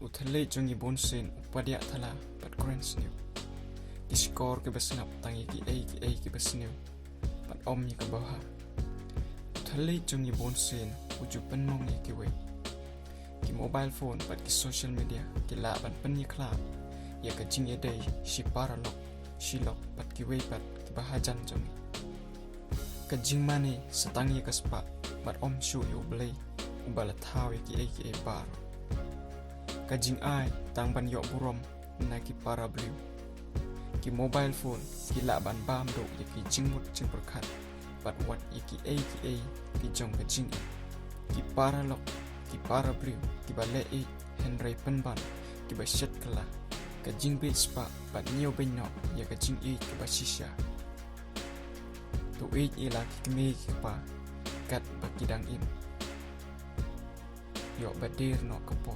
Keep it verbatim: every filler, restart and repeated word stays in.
U thylliej jong ngi bun sien u padiah thala bad kren sniew. Ki shkor kiba sngap tang ïa kiei kiei kiba sniew bad ym ïa kaba bha. U thylliej jong ngi bun sien u ju pynmong ïa kiwei. Ki mobile phone bad ki social media ki lah ban pynïakhlad ïa ka jingïadei shi paralok shi lok bad kiwei pat kiba hajan jong ngi. Ka jingmane sa tang ïa ka spah bad ym shuh ïa U Blei uba la thaw ïa kiei kiei baroh. Ka jingai tang ban ïoh burom na ki para briew. Ki mobile phone ki lah ban bam duh ïa ki jingmut jingpyrkhat bad wat ïa kiei kiei ki jong ka jingim. Ki paralok, ki para briew kiba leh ïeit hynrei pynban kiba shet kylla. Ka jingbieit spah bad ñiewbeiñ noh ïa ka jingïeit kaba shisha. To ïeit ïa la ki kmie ki kpa katba ki dang im. Ïoh ba dier noh ka por